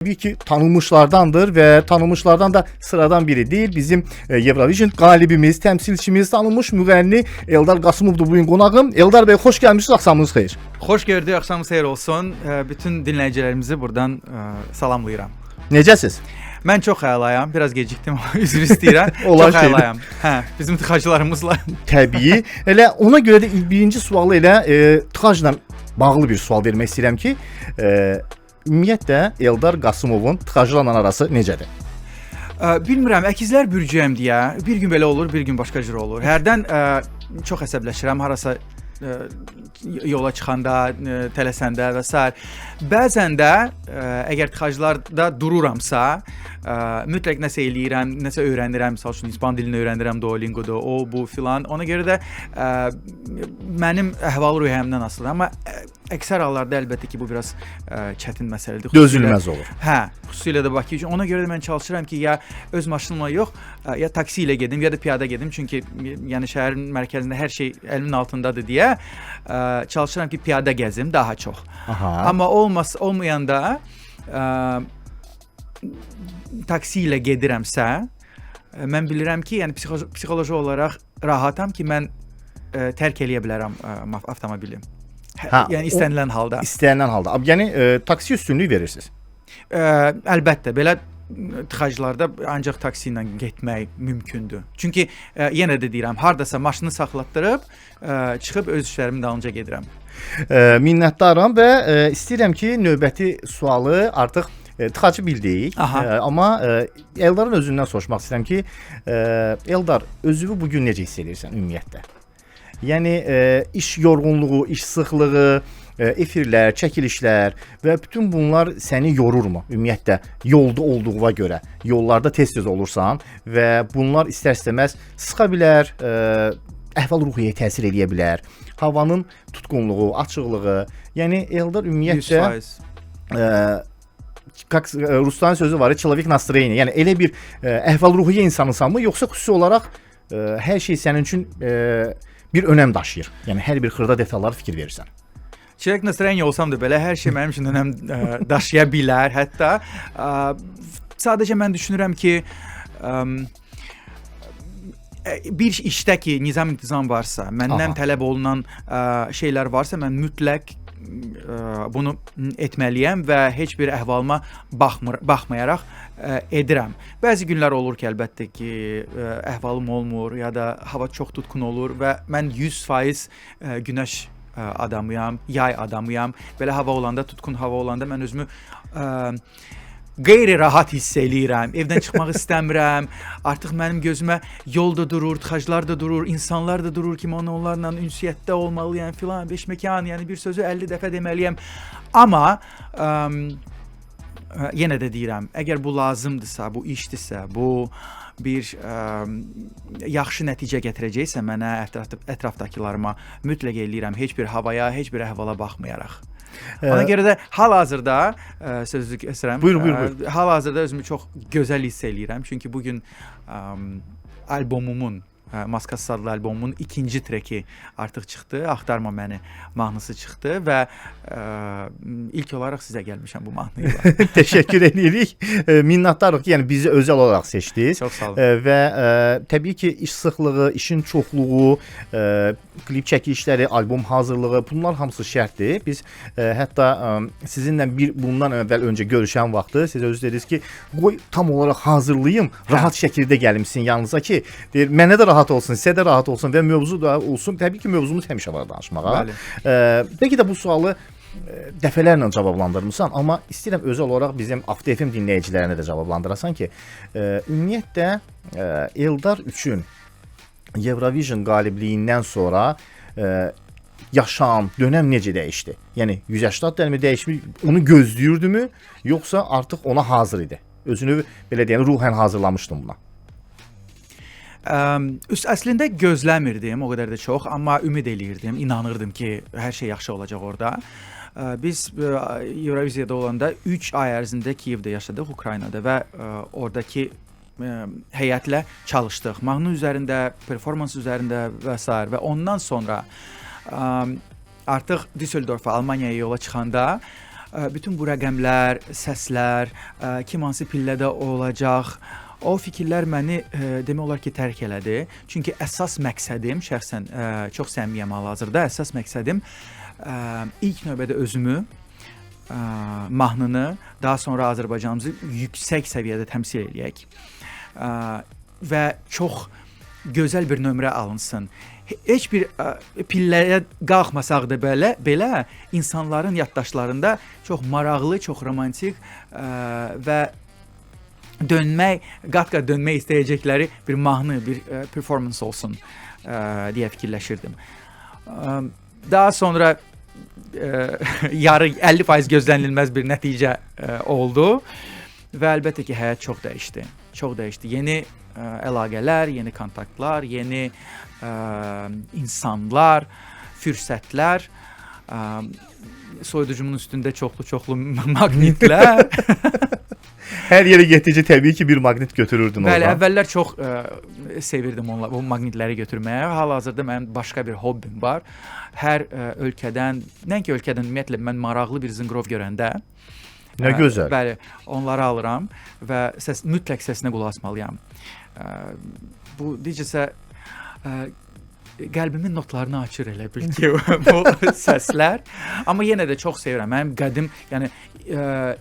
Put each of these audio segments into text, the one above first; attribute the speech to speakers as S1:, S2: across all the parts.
S1: Təbii ki, tanınmışlardandır və tanınmışlardan da sıradan biri deyil. Bizim Eurovision qalibimiz, təmsilçimiz, tanınmış müğənni Eldar Qasımovdur bu gün qonağım. Eldar bəy, xoş gəlmisiniz, axşamınız xeyir.
S2: Xoş gördük, axşamınız xeyir olsun. Bütün dinləyicilərimizi buradan salamlayıram.
S1: Necəsiz?
S2: Mən çox əlayam, biraz gecikdim, üzr istəyirəm.
S1: Olan
S2: çox
S1: şeydir.
S2: əlayam. Hə, bizim tıxaclarımızla.
S1: Təbii. Elə ona görə də birinci sualı elə tıxacla bağlı bir sual vermək istəyirəm ki, ümumiyyətlə Eldar Qasımovun tıxaclarla arası necədir?
S2: Bilmirəm, əkizlər bürcüyəm deyə bir gün belə olur, bir gün başqa cür olur. Hərdən çox əsəbləşirəm, harasa yola çıxanda, tələsəndə və sair. Bəzən də əgər tıxaclarda dururamsa, mütləq nəsə eləyirəm, nəsə öyrənirəm. Məsəl üçün ispan dilini öyrənirəm Duolingoda, o bu filan. Ona görə də mənim əhval-ruhiyyəmdən asılıdır. Amma əksər hallarda əlbəttə ki, bu biraz çətin məsələdir.
S1: Dözülməz olur.
S2: Hə, xüsusilə də Bakı üçün. Ona görə də mən çalışıram ki, ya öz maşınımla yox, ya taksi ilə gedim, ya da piyada gedim. Çünki yəni şəhərin mərkəzində hər şey əlimin altındadır deyə çalışıram ki, piyada gəzim daha çox.
S1: Aha.
S2: Amma olmayanda taksi ilə gedirəmsə, mən bilirəm ki, yəni psixoloji olaraq rahatam ki, mən tərk eləyə bilərəm avtomobili.
S1: Hə,
S2: yəni istənilən halda.
S1: İstənilən halda. Yəni taksi üstünlük verirsiniz.
S2: Əlbəttə, belə tıxaclarda ancaq taksi ilə getmək mümkündür. Çünki yenə də deyirəm, hardasa maşını saxlatdırıb çıxıb öz işlərimin dalınca gedirəm.
S1: Minnətdaram və istəyirəm ki, növbəti sualı artıq tıxacı bildik. Amma Eldarın özündən soruşmaq istəyirəm ki, Eldar, özünü bu gün necə hiss edirsən ümumiyyətlə? Yəni iş yorğunluğu, iş sıxlığı, efirlər, çəkilişlər və bütün bunlar səni yorurmu ümumiyyətlə yolda olduğuna görə? Yollarda tez-tez olursan və bunlar istər-istəməz sıxa bilər, əhval-ruhiyyəyə təsir eləyə bilər. Havanın tutqunluğu, açıqlığı, yəni Eldar ümumiyyətlə
S2: 100%.
S1: Как rusların sözü var, человек настроение. Yəni elə bir əhval-ruhiyyə insanısanmı, yoxsa xüsusi olaraq hər şey sənin üçün bir önəm daşıyır? Yəni hər bir xırda detallara fikir verirsən.
S2: Человек настроение olsam da belə hər şey mənim üçün önəm daşıya bilər. Hətta sadəcə mən düşünürəm ki, bir işdə ki, nizam intizam varsa, məndən tələb olunan şeylər varsa, mən mütləq bunu etməliyəm və heç bir əhvalıma baxmayaraq edirəm. Bəzi günlər olur ki, əlbəttə ki, əhvalım olmur ya da hava çox tutqun olur və mən 100% günəş adamıyam, yay adamıyam. Belə hava olanda, tutqun hava olanda mən özümü qeyri-rahat hiss eləyirəm. Evdən çıxmaq istəmirəm. Artıq mənim gözümə yol da durur, tıxaclar da durur, insanlar da durur ki, mən onlarla ünsiyyətdə olmalıyam filan, beş məkan, yəni bir sözü 50 dəfə deməliyəm. Amma yenə də deyirəm, əgər bu lazımdırsa, bu işdirsə, bu bir yaxşı nəticə gətirəcəksə mənə, ətrafdakılarıma mütləq eləyirəm, heç bir havaya, heç bir əhvala baxmayaraq. Ona görə də hal-hazırda sözü kəsirəm.
S1: Buyur, buyur, buyur.
S2: Hal-hazırda özümü çox gözəl hiss eləyirəm. Çünki bu gün albomumun, Maskasız adlı albomumun ikinci treki artıq çıxdı. Axtarma məni mahnısı çıxdı və ilk olaraq sizə gəlmişəm bu mahnı ilə.
S1: Təşəkkür edirik. Minnətdarıq ki, yəni bizi özəl olaraq seçdiniz.
S2: Çox sağ olun.
S1: Və təbii ki, iş sıxlığı, işin çoxluğu, klip çəkilişləri, albom hazırlığı, bunlar hamısı şərtdir. Biz hətta sizinlə bir bundan əvvəl öncə görüşən vaxtı siz özünüz dediniz ki, qoy tam olaraq hazırlayım, rahat şəkildə gəlim sizin yanınıza ki, deyir, mənə də rahat olsun, sizə də rahat olsun və mövzu da olsun. Təbii ki, mövzumuz həmişə var danışmağa. Bəlkə də bu sualı dəfələrlə cavablandırmısan, amma istəyirəm özəl olaraq bizim Avto FM dinləyicilərinə də cavablandırasan ki, ümumiyyətlə Eldar üçün Eurovision qalibliyindən sonra yaşam, dönəm necə dəyişdi? Yəni 180 dərəcə dəyişmiş, onu gözləyirdimi, yoxsa artıq ona hazır idi? Özünü belə deyəm, ruhən hazırlamışdın buna.
S2: Əslində gözləmirdim o qədər də çox, amma ümid eləyirdim, inanırdım ki, hər şey yaxşı olacaq orada. Biz Euroviziyada olanda 3 ay ərzində Kiyevdə yaşadıq, Ukraynada və oradakı heyətlə çalışdıq. Mahnı üzərində, performans üzərində və sair və ondan sonra artıq Düsseldorfa, Almaniyaya yola çıxanda Bütün bu rəqəmlər, səslər, kim hansı pillədə olacaq, o fikirlər məni demək olar ki, tərk elədi. Çünki əsas məqsədim, şəxsən çox səmimiyəm hal-hazırda, əsas məqsədim ilk növbədə özümü, mahnını, daha sonra Azərbaycanımızı yüksək səviyyədə təmsil eləyək. Və çox gözəl bir nömrə alınsın. Heç bir pilləyə qalxmasaq da belə insanların yaddaşlarında çox maraqlı, çox romantik və dönmək, qat-qat dönmək istəyəcəkləri bir mahnı, bir performans olsun deyə fikirləşirdim. Daha sonra yarı 50% gözlənilməz bir nəticə oldu və əlbəttə ki, həyat çox dəyişdi. Çox dəyişdi. Yeni əlaqələr, yeni kontaktlar, yeni insanlar, fürsətlər, soyuducumun üstündə çoxlu-çoxlu maqnitlər.
S1: Hər yerə getdikcə təbii ki, bir maqnit götürürdün
S2: Bəli,
S1: oradan.
S2: Əvvəllər çox sevirdim onlar, bu maqnitləri götürməyə. Hal-hazırda mənim başqa bir hobbim var. Hər ölkədən, nəinki ölkədən, ümumiyyətlə mən maraqlı bir zınqrov görəndə
S1: Nə gözəl.
S2: Bəli, onları alıram və mütləq səsinə qulaq asmalıyam. Bu necəsə qəlbimin notlarını açır elə bil ki, bu səslər. Amma yenə də çox sevirəm. Mənim qədim, yəni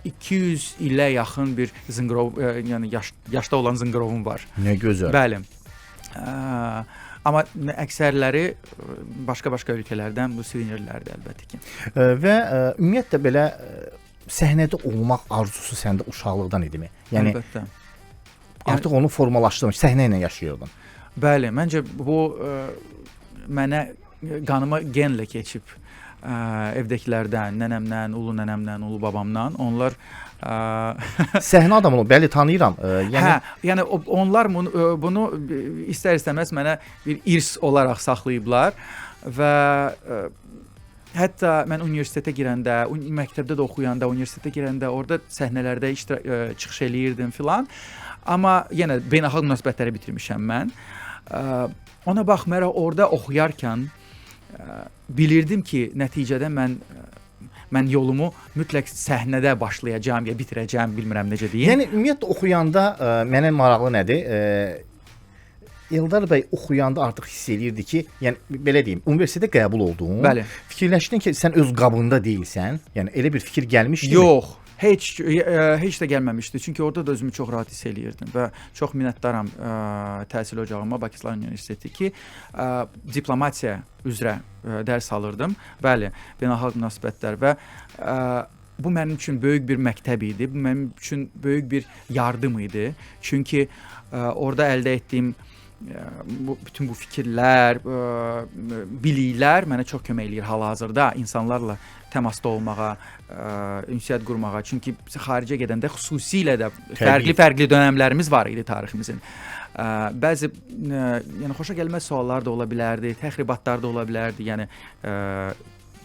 S2: 200 ilə yaxın bir zınqrov, yəni yaşda olan zınqrovum var.
S1: Nə gözəl.
S2: Bəli. Amma əksərləri başqa-başqa ölkələrdən bu suvenirlərdir əlbəttə ki.
S1: Və ümumiyyətlə belə səhnədə olmaq arzusu səndə uşaqlıqdan idimi? Yəni
S2: əlbəttə.
S1: Artıq onu formalaşdırmış, səhnə ilə yaşayırdın.
S2: Bəli, məncə bu mənə qanıma genlə keçib. Evdəkilərdən, nənəmdən, ulu nənəmdən, ulu babamdan. Onlar
S1: səhnə adamı, bəli, tanıyıram. Yəni
S2: hə, yəni onlar bunu istər-istəməz mənə bir irs olaraq saxlayıblar və hətta mən universitetə girəndə, məktəbdə də oxuyanda, universitetə girəndə orada səhnələrdə çıxış eləyirdim filan. Amma yenə beynəlxalq münasibətləri bitirmişəm mən. Ona baxmayaraq orada oxuyarkən bilirdim ki, nəticədə mən yolumu mütləq səhnədə başlayacağam ya bitirəcəyəm, bilmirəm necə deyim.
S1: Yəni ümumiyyətlə oxuyanda mənə maraqlı nədir? Eldar bəy oxuyanda artıq hiss eləyirdi ki, yəni belə deyim, universitetə qəbul oldun.
S2: Bəli.
S1: Fikirləşdin ki, sən öz qabında deyilsən. Yəni elə bir fikir gəlmişdi mi?
S2: Yox, heç də gəlməmişdi. Çünki orada da özümü çox rahat hiss eləyirdim və çox minnətdaram təhsil ocağıma, Bakı İslam Universiteti ki, diplomatiya üzrə dərs alırdım. Bəli, beynəlxalq münasibətlər və bu mənim üçün böyük bir məktəb idi. Bu mənim üçün böyük bir yardım idi. Çünki orada əldə etdiyim bütün bu fikirlər, biliklər mənə çox kömək eləyir hal-hazırda insanlarla təmasda olmağa, ünsiyyət qurmağa. Çünki xaricə gedəndə xüsusilə də fərqli-fərqli dönəmlərimiz var idi tariximizin. Bəzi yəni xoşa gəlməz suallar da ola bilərdi, təxribatlar da ola bilərdi. Yəni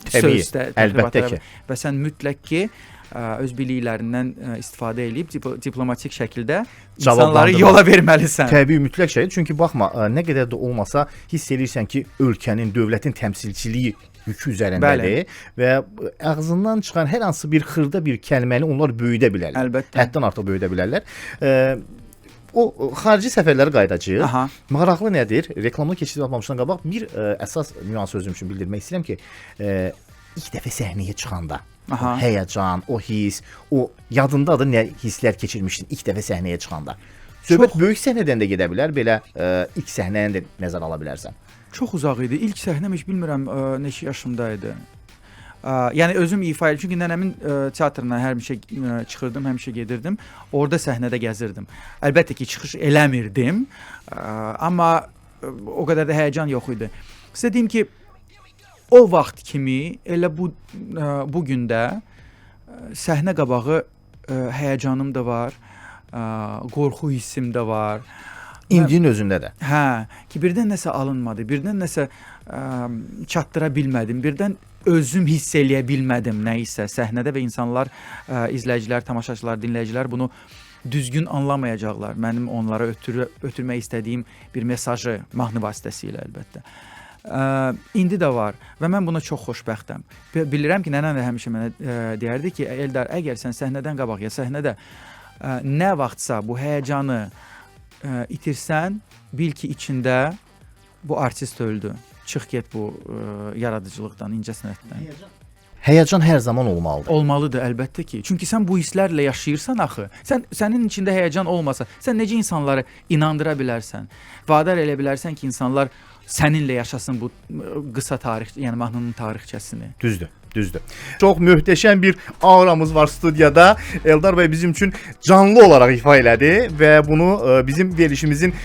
S2: sözdə
S1: əlbəttə ki.
S2: Və sən mütləq ki öz biliklərindən istifadə eləyib diplomatik şəkildə insanları yola verməlisən.
S1: Təbii, mütləq şeydir. Çünki baxma, nə qədər də olmasa hiss eləyirsən ki, ölkənin, dövlətin təmsilçiliyi yükü üzərindədir və ağzından çıxan hər hansı bir xırda bir kəlməni onlar böyüdə bilərlər.
S2: Əlbəttə.
S1: Həddən artıq böyüdə bilərlər. O xarici səfərlərə qayıdacağıq.
S2: Aha.
S1: Maraqlı nədir? Reklamlı keçid yapmamışdan qabaq bir əsas nüans özüm üçün bildirmək istəyirəm ki, ilk dəfə səhnəyə çıxanda
S2: Aha.
S1: o həyəcan, o his, o yadındadır nə hisslər keçirmişdin ilk dəfə səhnəyə çıxanda. Söhbət böyük səhnədən də gedə bilər, belə ilk səhnəni də nəzərə ala bilərsən.
S2: Çox uzaq idi. İlk səhnəm heç bilmirəm neçə yaşımda idi. Yəni özüm ifa edirdim. Çünki nənəmin teatrına həmişə çıxırdım, həmişə gedirdim. Orada səhnədə gəzirdim. Əlbəttə ki, çıxış eləmirdim, amma o qədər də həyəcan yox idi. Sizə deyim ki, o vaxt kimi elə bu bu gün də səhnə qabağı həyəcanım da var, qorxu hissim də var.
S1: İndinin özündə də.
S2: Hə, ki birdən nəsə alınmadı, birdən nəsə çatdıra bilmədim, birdən özüm hiss eləyə bilmədim nə isə səhnədə və insanlar, izləyicilər, tamaşaçılar, dinləyicilər bunu düzgün anlamayacaqlar. Mənim onlara ötürmək istədiyim bir mesajı mahnı vasitəsilə əlbəttə. İndi də var və mən buna çox xoşbəxtəm. Bilirəm ki, nənəm də həmişə mənə deyərdi ki, Eldar, əgər sən səhnədən qabaq ya səhnədə nə vaxtsa bu həyəcanı itirsən, bil ki, içində bu artist öldü. Çıx get bu yaradıcılıqdan, incəsənətdən.
S1: Həyəcan hər zaman olmalıdır.
S2: Olmalıdır əlbəttə ki. Çünki sən bu hisslərlə yaşayırsan axı. Sənin içində həyəcan olmasa, sən necə insanları inandıra bilərsən? Vadar elə bilərsən ki, insanlar səninlə yaşasın bu qısa tarix, yəni mahnının tarixçəsini.
S1: Düzdür, düzdür. Çox möhtəşəm bir auramız var studiyada. Eldar bəy bizim üçün canlı olaraq ifa elədi və bunu bizim verilişimizin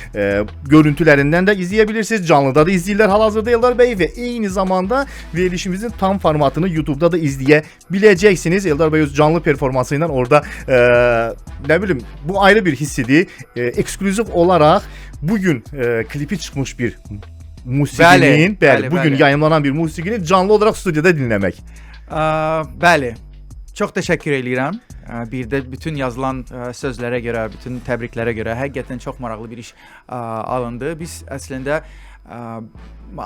S1: görüntülərindən də izləyə bilirsiniz. Canlıda da izləyirlər hal-hazırda Eldar bəy və eyni zamanda verilişimizin tam formatını YouTube-da da izləyə biləcəksiniz. Eldar bəy öz canlı performansı ilə orada nə bilim, bu ayrı bir hiss idi. Eksklüziv olaraq bu gün klipi çıxmış bir musiqinin, bəli, bəli, bu gün yayımlanan bir musiqini canlı olaraq studiyada dinləmək.
S2: Bəli. Çox təşəkkür eləyirəm. Bir də bütün yazılan sözlərə görə, bütün təbriklərə görə həqiqətən çox maraqlı bir iş alındı. Biz əslində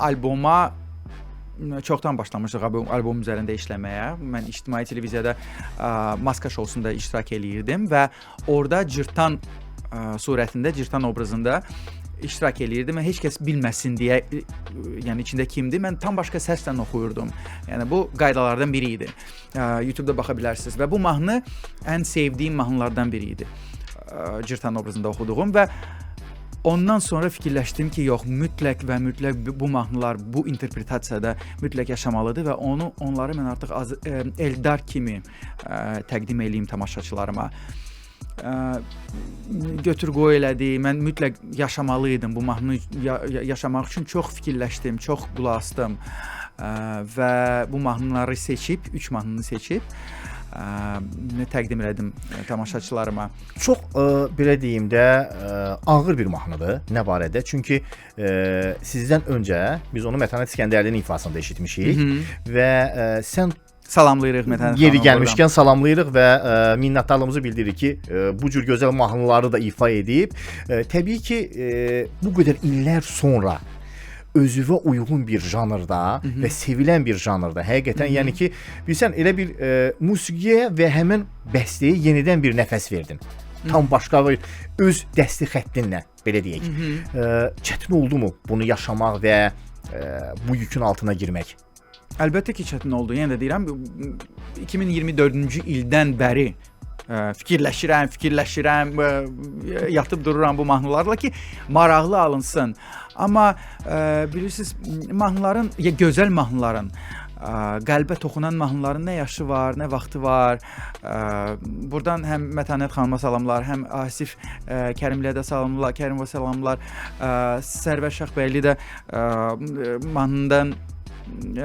S2: alboma çoxdan başlamışdıq, albom üzərində işləməyə. Mən ictimai televiziyada Maska şousunda iştirak eləyirdim və orada Cırtdan surətində, Cırtdan obrazında iştirak eləyirdim və heç kəs bilməsin deyə, yəni içində kimdir, mən tam başqa səslə oxuyurdum. Yəni bu qaydalardan biri idi. YouTube-da baxa bilərsiniz və bu mahnı ən sevdiyim mahnılardan biri idi. Cırtdan obrazında oxuduğum və ondan sonra fikirləşdim ki, yox, mütləq və mütləq bu mahnılar bu interpretasiyada mütləq yaşamalıdır və onları mən artıq Eldar kimi təqdim eləyim tamaşaçılarıma. Götür qoy elədi. Mən mütləq yaşamalı idim bu mahnını yaşamaq üçün çox fikirləşdim, çox qulaq asdım və bu mahnıları seçib, 3 mahnını seçib təqdim elədim tamaşaçılarıma.
S1: Çox belə deyim də ağır bir mahnıdır. Nə barədə? Çünki sizdən öncə biz onu Mətanət İsgəndərlinin ifasında eşitmişik və sən
S2: salamlayırıq Mətanət
S1: xanımı. Yeri gəlmişkən salamlayırıq və minnətdarlığımızı bildiririk ki, bu cür gözəl mahnıları da ifa edib. Təbii ki, bu qədər illər sonra özünə uyğun bir janrda və sevilən bir janrda həqiqətən, yəni ki, bilirsən, elə bir musiqiyə və həmin bəstəyə yenidən bir nəfəs verdin. Tam başqa bir öz dəsti xəttinlə, belə deyək. Çətin oldu mu bunu yaşamaq və bu yükün altına girmək?
S2: Əlbəttə ki, çətin oldu. Yenə də deyirəm, 2024-cü ildən bəri fikirləşirəm, yatıb dururam bu mahnılarla ki, maraqlı alınsın. Amma bilirsiniz, mahnıların, ya gözəl mahnıların, qəlbə toxunan mahnıların nə yaşı var, nə vaxtı var. Buradan həm Mətanət xanıma salamlar, həm Asif Kərimliyə də salamlar, Kərimova salamlar. Sərvər Şahbəyli də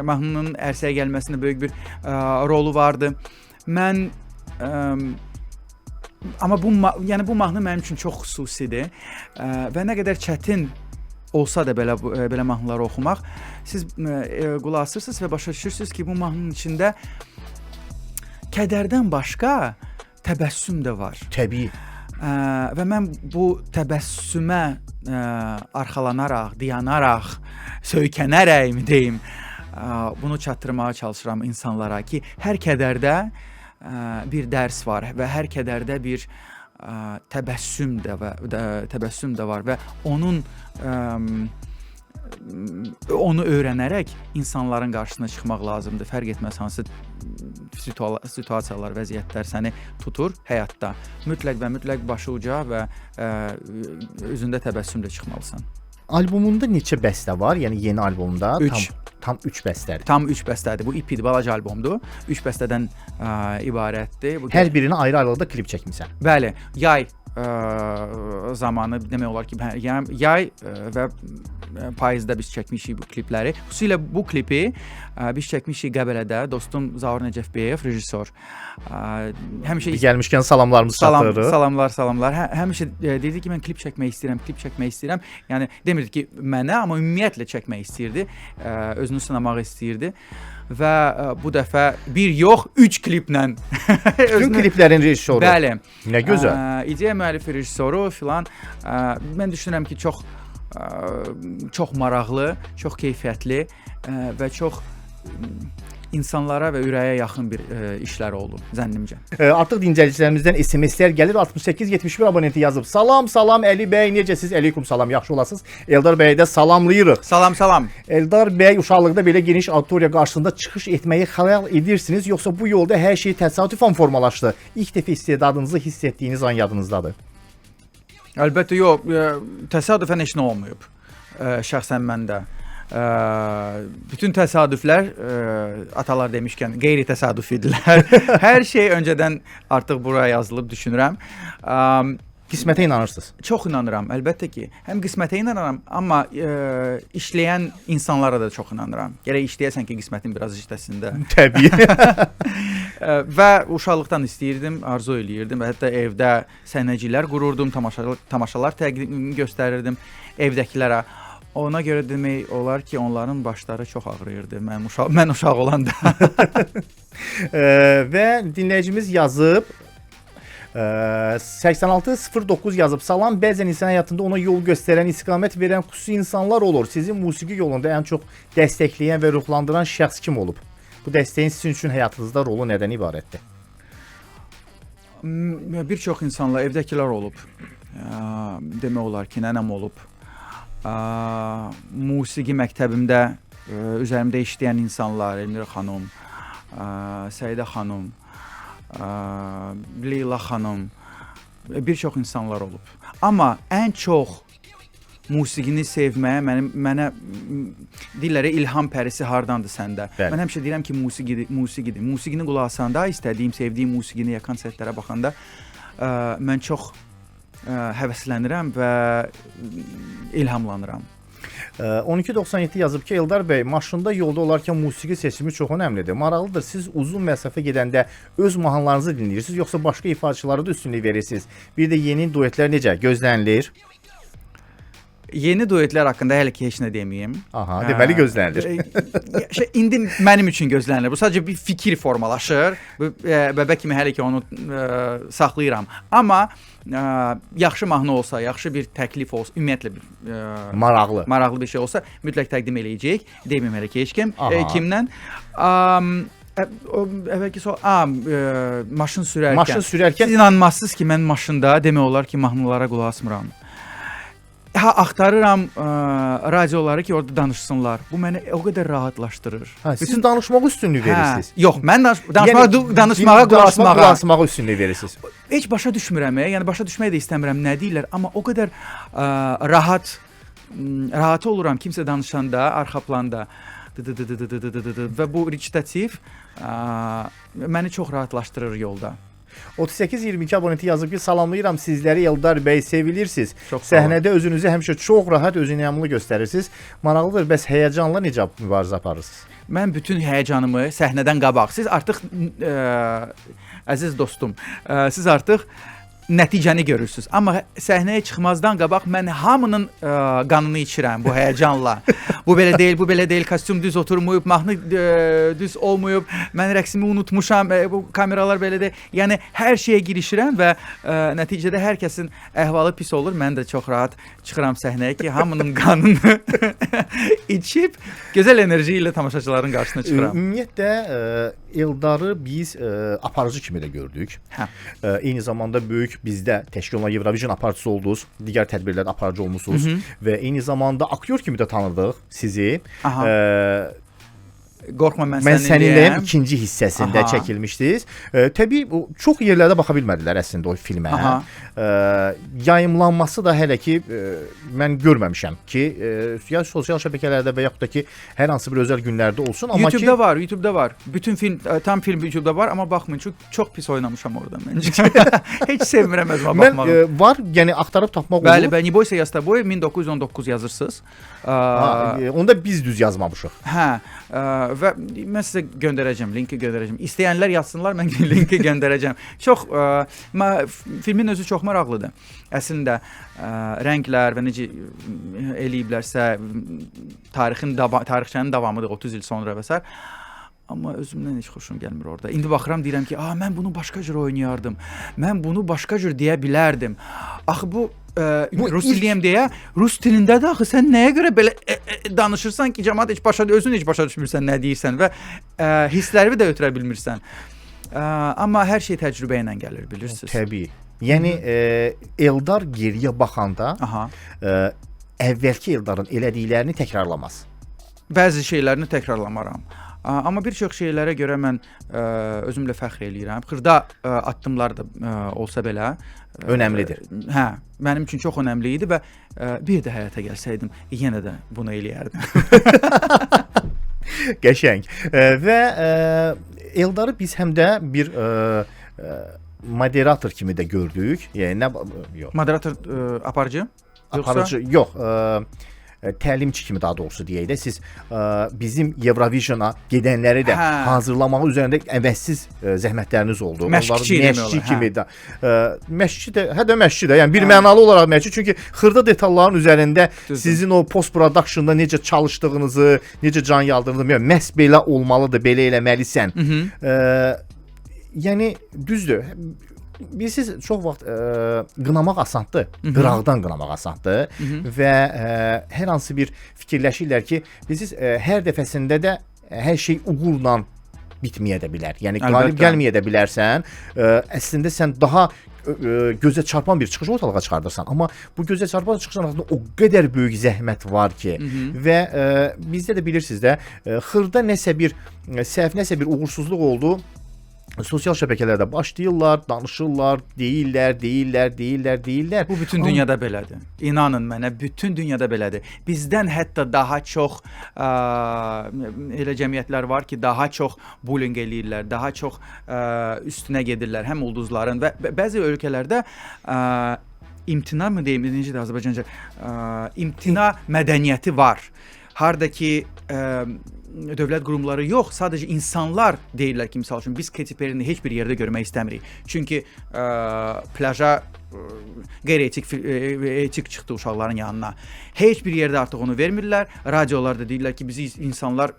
S2: mahnının ərsəyə gəlməsində böyük bir rolu vardı. Mən amma bu yəni bu mahnı mənim üçün çox xüsusidir və nə qədər çətin olsa da belə mahnıları oxumaq, siz qulaq asırsınız və başa düşürsünüz ki, bu mahnının içində kədərdən başqa təbəssüm də var.
S1: Təbii.
S2: Və mən bu təbəssümə arxalanaraq, dayanaraq, söykənərək mi deyim, bunu çatdırmağa çalışıram insanlara ki, hər kədərdə bir dərs var və hər kədərdə bir təbəssüm də və təbəssüm də var və onun onu öyrənərək insanların qarşısına çıxmaq lazımdır. Fərq etməz hansı situasiyalar, vəziyyətlər səni tutur həyatda. Mütləq və mütləq başı uca və üzündə təbəssümlə çıxmalısan.
S1: Albomunda neçə bəstə var? Yəni yeni albomda tam 3 bəstədir.
S2: Tam 3 bəstədir. Bu EP-dir, balaca albomdur. 3 bəstədən ibarətdir.
S1: Bu hər birini ayrı-ayrılıqda klip çəkmisən.
S2: Bəli, yay zamanı demək olar ki, yəni yay və payızda biz çəkmişik bu klipləri. Xüsusilə bu klipi biz çəkmişik Qəbələdə. Dostum Zaur Nəcəfbəyev, rejissor.
S1: Həmişə gəlmişkən salamlarımızı çatdırırıq.
S2: Salamlar, salamlar. Həmişə deyirdi ki, mən klip çəkmək istəyirəm, klip çəkmək istəyirəm. Yəni demirdi ki, mənə, amma ümumiyyətlə çəkmək istəyirdi. Özünü sınamaq istəyirdi. Və bu dəfə bir yox, 3 kliplə.
S1: Bütün kliplərin rejissoru.
S2: Bəli.
S1: Nə gözəl.
S2: İdeya müəllifi, rejissoru filan. Mən düşünürəm ki, çox Çox maraqlı, çox keyfiyyətli və çox insanlara və ürəyə yaxın bir işlər oldu zənnimcə.
S1: Artıq dinləyicilərimizdən SMS-lər gəlir. 6871 abonenti yazıb. Salam, salam Əli bəy, necəsiz? Əleykum salam, yaxşı olasınız. Eldar bəyi də salamlayırıq.
S2: Salam, salam.
S1: Eldar bəy, uşaqlıqda belə geniş auditoriya qarşısında çıxış etməyi xəyal edirsiniz, yoxsa bu yolda hər şey təsadüfən formalaşdı? İlk dəfə istedadınızı hiss etdiyiniz an yadınızdadır?
S2: Əlbəttə yox, təsadüfən heç nə olmayıb. Şəxsən məndə. Bütün təsadüflər atalar demişkən qeyri-təsadüf idilər. Hər şey öncədən artıq buraya yazılıb düşünürəm.
S1: Qismətə inanırsınız?
S2: Çox inanıram, əlbəttə ki. Həm qismətə inanıram, amma işləyən insanlara da çox inanıram. Gərək işləyəsən ki, qismətin biraz işləsin də.
S1: Təbii.
S2: Və uşaqlıqdan istəyirdim, arzu eləyirdim və hətta evdə səhnəciklər qururdum, tamaşalar təqdim göstərirdim evdəkilərə. Ona görə demək olar ki, onların başları çox ağrıyırdı mən uşaq olanda.
S1: Və dinləyicimiz yazıb 8609 yazıb. Salam, bəzən insan həyatında ona yol göstərən, istiqamət verən xüsusi insanlar olur. Sizi musiqi yolunda ən çox dəstəkləyən və ruhlandıran şəxs kim olub? Bu dəstəyin sizin üçün həyatınızda rolu nədən ibarətdir?
S2: Bir çox insanlar, evdəkilər olub. Demək olar ki, nənəm olub. Musiqi məktəbimdə üzərimdə işləyən insanlar, Elmira xanım, Səidə xanım, Leyla xanım, bir çox insanlar olub. Amma ən çox musiqini sevməyə mənə deyirlər ilham pərisi hardandır səndə?
S1: Bəli.
S2: Mən həmişə deyirəm ki, musiqidir, musiqidir. Musiqini qulaq asanda, istədiyim, sevdiyim musiqini ya konsertlərə baxanda mən çox həvəslənirəm və ilhamlanıram.
S1: 1297 yazıb ki, Eldar bəy, maşında yolda olarkən musiqi seçimi çox önəmlidir. Maraqlıdır, siz uzun məsafə gedəndə öz mahnılarınızı dinləyirsiniz, yoxsa başqa ifaçılara da üstünlük verirsiniz? Bir də yeni duetlər necə gözlənilir?
S2: Yeni duetlər haqqında hələ ki heç nə deməyim.
S1: Aha, deməli gözlənilir.
S2: İndi mənim üçün gözlənilir. Bu sadəcə bir fikir formalaşır. Bu bəbə kimi hələ ki onu saxlayıram. Amma yaxşı mahnı olsa, yaxşı bir təklif olsa, ümumiyyətlə bir maraqlı bir şey olsa mütləq təqdim eləyəcəyik. Deməyim hələ ki heç kim, kimdən. Əvvəlki sual, maşın sürərkən.
S1: Maşın sürərkən
S2: siz inanmazsınız ki, mən maşında demək olar ki, mahnılara qulaq asmıram. Ha, axtarıram radioları ki, orada danışsınlar. Bu məni o qədər rahatlaşdırır.
S1: Hə, siz danışmağa üstünlük verirsiniz.
S2: Yox, mən danışmağa qulaq asmağa.
S1: Qulaq asmağa üstünlük verirsiniz.
S2: Heç başa düşmürəm, yəni başa düşməyi də istəmirəm nə deyirlər, amma o qədər rahat oluram kimsə danışanda, arxa planda və bu recitativ məni çox rahatlaşdırır yolda.
S1: 3822 abonenti yazıb ki, salamlayıram sizləri Eldar bəy, sevilirsiniz.
S2: Səhnədə
S1: özünüzü həmişə çox rahat, özünəmli göstərirsiniz. Maraqlıdır, bəs həyəcanla necə mübarizə aparırsınız?
S2: Mən bütün həyəcanımı səhnədən qabaq. Siz artıq, əziz dostum, siz artıq nəticəni görürsünüz. Amma səhnəyə çıxmazdan qabaq mən hamının qanını içirəm bu həyəcanla. Bu belə deyil, bu belə deyil, kostyum düz oturmayıb, mahnı düz olmayıb, mən rəqsimi unutmuşam, bu kameralar belə deyil. Yəni hər şeyə girişirəm və nəticədə hər kəsin əhvalı pis olur. Mən də çox rahat çıxıram səhnəyə ki, hamının qanını içib gözəl enerji ilə tamaşaçıların qarşısına çıxıram.
S1: Ümumiyyətlə Eldarı biz aparıcı kimi də gördük.
S2: Hə.
S1: Eyni zamanda böyük bizdə təşkil olunan Eurovision aparıcısı oldunuz, digər tədbirlərdə aparıcı olmusunuz və eyni zamanda aktyor kimi də tanıdıq sizi.
S2: Qorxma mən səninləyəm
S1: ikinci hissəsində çəkilmişdiniz. Təbii çox yerlərdə baxa bilmədilər əslində o filmə. Yayımlanması da hələ ki mən görməmişəm ki, ya sosial şəbəkələrdə və yaxud da ki hər hansı bir özəl günlərdə olsun, amma
S2: YouTube'da var, YouTube'da var. Bütün film, tam film YouTube'da var, amma baxmayın, çünki çox pis oynamışam orada məncə. Heç sevmirəm özümə baxmağı.
S1: Mən var, yəni axtarıb tapmaq olur.
S2: Bəli, bəli, Ne boysa я с тобой 1919 yazırsınız.
S1: Onda biz düz yazmamışıq.
S2: Hə, və mən sizə göndərəcəm, linki göndərəcəm. İstəyənlər yazsınlar, mən linki göndərəcəm. Çox filmin özü çox maraqlıdır. Əslində rənglər və necə eləyiblərsə tarixçənin davamıdır 30 il sonra və sair. Amma özümdən heç xoşum gəlmir orada. İndi baxıram deyirəm ki, mən bunu başqa cür oynayardım. Mən bunu başqa cür deyə bilərdim. Axı bu
S1: Bu
S2: rus
S1: ilk-
S2: dilliyəm deyə rus dilində də axı sən nəyə görə belə danışırsan ki, cəmaət heç başa özün heç başa düşmürsən nə deyirsən və hisslərini də ötürə bilmirsən. Amma hər şey təcrübə ilə gəlir, bilirsiniz.
S1: Təbii. Yəni Eldar geriyə baxanda
S2: Aha.
S1: Əvvəlki Eldarın elədiklərini təkrarlamaz.
S2: Bəzi şeylərini təkrarlamaram. Amma bir çox şeylərə görə mən özümlə fəxr eləyirəm. Xırda addımlar da olsa belə
S1: Önəmlidir.
S2: Hə, mənim üçün çox önəmli idi və bir də həyata gəlsəydim, yenə də bunu eləyərdim.
S1: Qəşəng. Və Eldarı biz həm də bir moderator kimi də gördük. Yəni nə yox.
S2: Moderator aparıcı? Yoxsa-
S1: Aparıcı yox, təlimçi kimi daha doğrusu deyək də siz bizim Eurovision-a gedənləri də hazırlamağı üzərində əvəzsiz zəhmətləriniz oldu.
S2: Məşqçi
S1: Onları
S2: olar,
S1: kimi də məşqçi də, hə də məşqçi də, yəni bir mənalı olaraq məşqçi, çünki xırda detalların üzərində
S2: Düzdür.
S1: sizin o post productionda necə çalışdığınızı, necə can yaldığınızı, yəni məhz belə olmalıdır, belə eləməlisən. Yəni düzdür. Bilirsiniz, çox vaxt qınamaq asandır. Qıraqdan qınamaq asandır və hər hansı bir fikirləşirlər ki, bilirsiniz, hər dəfəsində də hər şey uğurla bitməyə də bilər. Yəni qalib gəlməyə də bilərsən. Əslində sən daha gözə çarpan bir çıxış ortalığa çıxardırsan, amma bu gözə çarpan çıxışın arxasında o qədər böyük zəhmət var ki, və bizdə də bilirsiniz də, xırda nəsə bir səhv, nəsə bir uğursuzluq oldu. Sosial şəbəkələrdə başlayırlar, danışırlar, deyirlər, deyirlər, deyirlər, deyirlər.
S2: Bu bütün dünyada belədir. İnanın mənə, bütün dünyada belədir. Bizdən hətta daha çox elə cəmiyyətlər var ki, daha çox bullying eləyirlər, daha çox üstünə gedirlər həm ulduzların və bəzi ölkələrdə imtina mı deyim, necədir Azərbaycanca? İmtina mədəniyyəti var. Harda ki dövlət qurumları yox, sadəcə insanlar deyirlər ki, misal üçün biz Katy Perry-ni heç bir yerdə görmək istəmirik. Çünki plaja qeyri-etik etik çıxdı uşaqların yanına. Heç bir yerdə artıq onu vermirlər. Radiolarda deyirlər ki, bizi insanlar,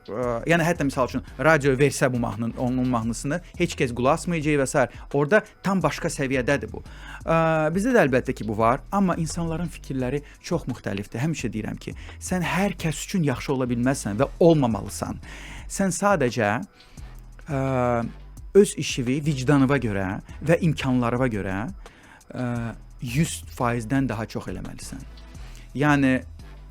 S2: yəni hətta misal üçün radio versə bu mahnının, onun mahnısını heç kəs qulaq asmayacaq və sair. Orada tam başqa səviyyədədir bu. Bizdə də əlbəttə ki bu var, amma insanların fikirləri çox müxtəlifdir. Həmişə deyirəm ki, sən hər kəs üçün yaxşı ola bilməzsən və olmamalısan. Sən sadəcə öz işini vicdanına görə və imkanlarına görə 100%-dən daha çox eləməlisən. Yəni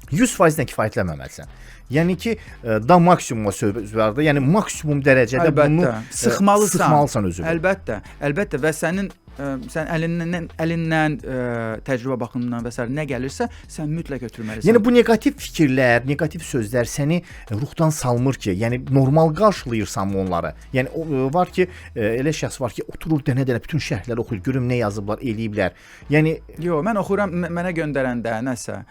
S1: 100%-dən kifayətlənməməlisən. Yəni ki, da maksimuma söhbət var da, yəni maksimum dərəcədə
S2: əlbəttə,
S1: bunu
S2: sıxmalısan.
S1: Sıxmalısan özünü.
S2: Əlbəttə, əlbəttə və sənin sən əlindən təcrübə baxımından və sair nə gəlirsə, sən mütləq ötürməlisən.
S1: Yəni bu neqativ fikirlər, neqativ sözlər səni ruhdan salmır ki, yəni normal qarşılayırsan onları. Yəni o, var ki, elə şəxs var ki, oturur dənə-dənə bütün şərhləri oxuyur, görüm nə yazıblar, eləyiblər. Yəni
S2: yox, mən oxuyuram, mənə göndərəndə nəsə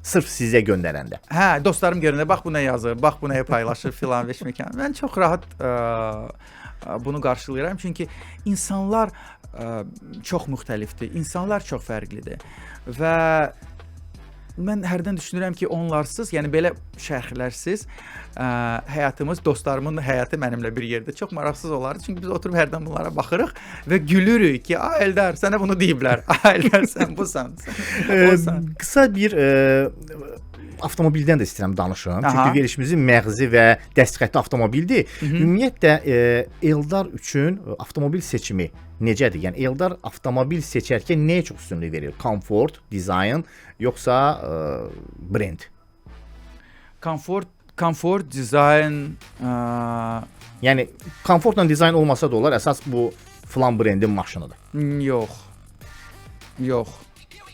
S1: sırf sizə göndərəndə.
S2: Hə, dostlarım görəndə bax bu nə yazır, bax bu nəyə paylaşır filan beşməkan. Mən çox rahat bunu qarşılayıram çünki insanlar çox müxtəlifdir. İnsanlar çox fərqlidir. Və mən hərdən düşünürəm ki, onlarsız, yəni belə şərhlərsiz həyatımız, dostlarımın həyatı mənimlə bir yerdə çox maraqsız olardı. Çünki biz oturub hərdən bunlara baxırıq və gülürük ki, "Ay Eldar, sənə bunu deyiblər. Ay Eldar, sən busan." Sən osan.
S1: Qısa bir avtomobildən də istəyirəm danışım.
S2: Aha.
S1: Çünki verilişimizin məğzi və dəstxətti avtomobildir. Ümumiyyətlə Eldar üçün avtomobil seçimi necədir? Yəni Eldar avtomobil seçərkən nəyə çox üstünlük verir? Komfort, dizayn, yoxsa brend?
S2: Komfort, dizayn,
S1: Yəni komfortla dizayn olmasa da olar, əsas bu filan brendin maşınıdır.
S2: Yox. Yox.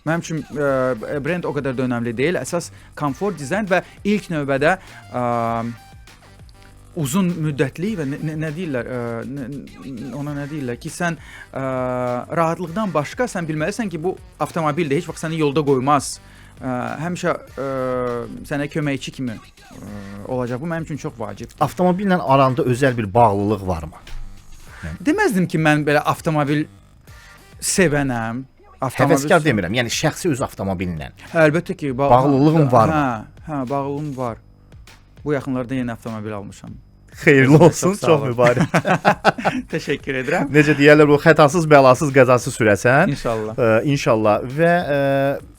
S2: Mənim üçün brend o qədər də önəmli deyil. Əsas komfort, dizayn və ilk növbədə uzun müddətli və nə deyirlər, ona nə deyirlər ki, sən rahatlıqdan başqa sən bilməlisən ki, bu avtomobil də heç vaxt səni yolda qoymaz. Həmişə sənə köməkçi kimi olacaq. Bu mənim üçün çox vacibdir.
S1: Avtomobillə aranda özəl bir bağlılıq varmı?
S2: Deməzdim ki, mən belə avtomobil sevənəm.
S1: Həvəskar demirəm. Yəni şəxsi öz avtomobilinlə.
S2: Hə, əlbəttə ki,
S1: Bağlılığın varmı?
S2: Hə, bağlılığım var. Bu yaxınlarda yeni avtomobil almışam.
S1: Xeyirli olsun,
S2: Çox sağ
S1: çox
S2: olun.
S1: mübarək.
S2: Təşəkkür edirəm.
S1: Necə deyərlər, bu xətasız, bəlasız, qəzasız sürəsən.
S2: İnşallah.
S1: İnşallah və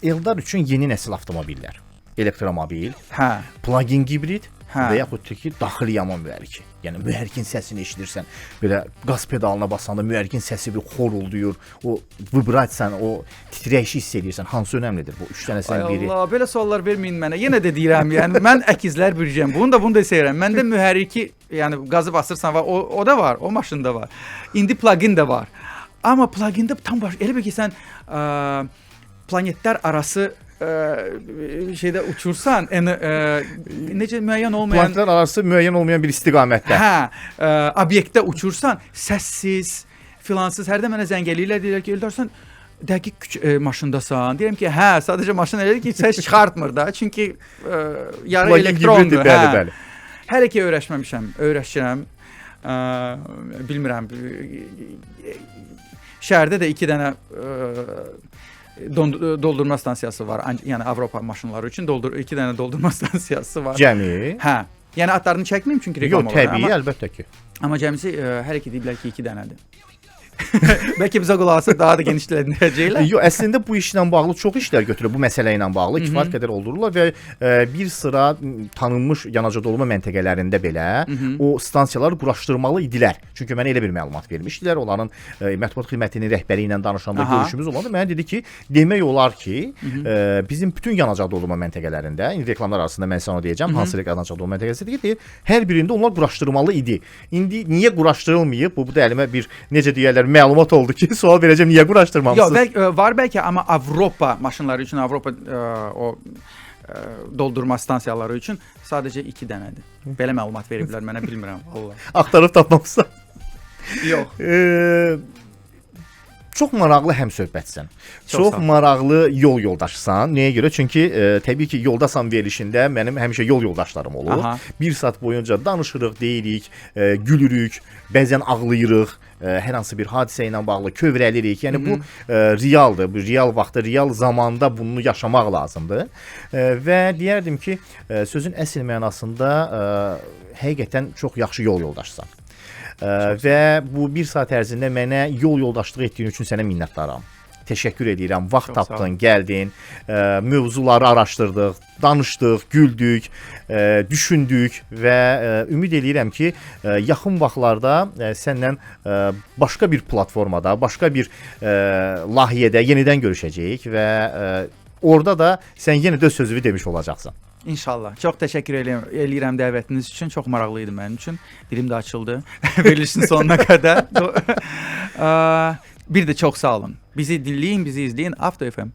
S1: Eldar üçün yeni nəsil avtomobillər. Elektromobil,
S2: Hə.
S1: plug-in hibrid
S2: Hə.
S1: və yaxud da ki, daxili yanma mühərriki. Yəni mühərrikin səsini eşidirsən, belə qaz pedalına basanda mühərrikin səsi bir xorulduyur, o vibrasiyanı, o titrəyişi hiss edirsən. Hansı önəmlidir bu üç
S2: Ay
S1: dənəsindən biri?
S2: Allah, belə suallar verməyin mənə. Yenə də deyirəm, yəni mən əkizlər bürcüyəm. Bunu da bunu da sevirəm. Məndə mühərriki, yəni qazı basırsan və o da var, o maşında var. İndi plug-in də var. Amma plug-in-də tam baş elə bil ki sən planetlər arası şeydə uçursan, yəni necə müəyyən olmayan
S1: Planetlər arası müəyyən olmayan bir istiqamətdə.
S2: Hə, obyektdə uçursan, səssiz, filansız. Hərdən mənə zəng eləyirlər, deyirlər ki, Eldar sən dəqiq maşındasan. Deyirəm ki, hə, sadəcə maşın elədir ki, səs çıxartmır da. Çünki yarı
S1: Plug-in
S2: elektrondur.
S1: hibriddir, bəli,
S2: hə.
S1: bəli.
S2: Hələ ki öyrəşməmişəm, öyrəşirəm. Bilmirəm. Şəhərdə də 2 dənə doldurma stansiyası var. Yəni Avropa maşınları üçün 2 dənə doldurma stansiyası var.
S1: Cəmi?
S2: Hə. Yəni adlarını çəkməyim çünki reklam
S1: Yox,
S2: olar.
S1: təbii, əlbəttə ki.
S2: Amma cəmisi hələ ki deyiblər ki, 2 dənədir. Bəlkə bizə qulaq asıb daha da genişləndirəcəklər.
S1: Yox, əslində bu işlə bağlı çox işlər götürür. Bu məsələ ilə bağlı kifayət qədər oldururlar və bir sıra tanınmış yanacaq dolma məntəqələrində belə o stansiyaları quraşdırmalı idilər. Çünki mənə elə bir məlumat vermişdilər. Onların mətbuat xidmətinin rəhbəri ilə danışanda görüşümüz olanda mənə dedi ki, demək olar ki, bizim bütün yanacaq doldurma məntəqələrində, indi reklamlar arasında mən sənə deyəcəm, hansı yanacaq doldurma məntəqəsidir ki, deyir, hər birində onlar quraşdırmalı idi. İndi niyə quraşdırılmayıb? Bu da əlimə bir necə deyərlər, məlumat oldu ki, sual verəcəm, niyə quraşdırmamısınız?
S2: Yox, bəlkə var bəlkə, amma Avropa maşınları üçün, Avropa doldurma stansiyaları üçün sadəcə 2 dənədir. Belə məlumat veriblər mənə, bilmirəm vallah.
S1: Axtarıb tapmamısan.
S2: Yox.
S1: Çox maraqlı həmsöhbətsən. Çox maraqlı yol yoldaşsan. Nəyə görə? Çünki təbii ki, yoldasan verilişində mənim həmişə yol yoldaşlarım olur.
S2: Aha.
S1: Bir saat boyunca danışırıq, deyirik, gülürük, bəzən ağlayırıq, hər hansı bir hadisə ilə bağlı kövrəlirik. Yəni bu realdır. Bu real vaxtda, real zamanda bunu yaşamaq lazımdır. Və deyərdim ki, sözün əsl mənasında həqiqətən çox yaxşı yol yoldaşsan. Və bu bir saat ərzində mənə yol yoldaşlığı etdiyin üçün sənə minnətdaram. Təşəkkür edirəm. Vaxt
S2: Çox
S1: tapdın, gəldin, mövzuları araşdırdıq, danışdıq, güldük, düşündük və ümid eləyirəm ki, yaxın vaxtlarda səndən başqa bir platformada, başqa bir layihədə yenidən görüşəcəyik və orada da sən yenə də öz sözünü demiş olacaqsan.
S2: İnşallah. Çox təşəkkür eləyirəm dəvətiniz üçün. Çox maraqlı idi mənim üçün. Dilim də açıldı verilişin sonuna qədər. Bir də çox sağ olun. Bizi dinləyin, bizi izləyin. Avto FM.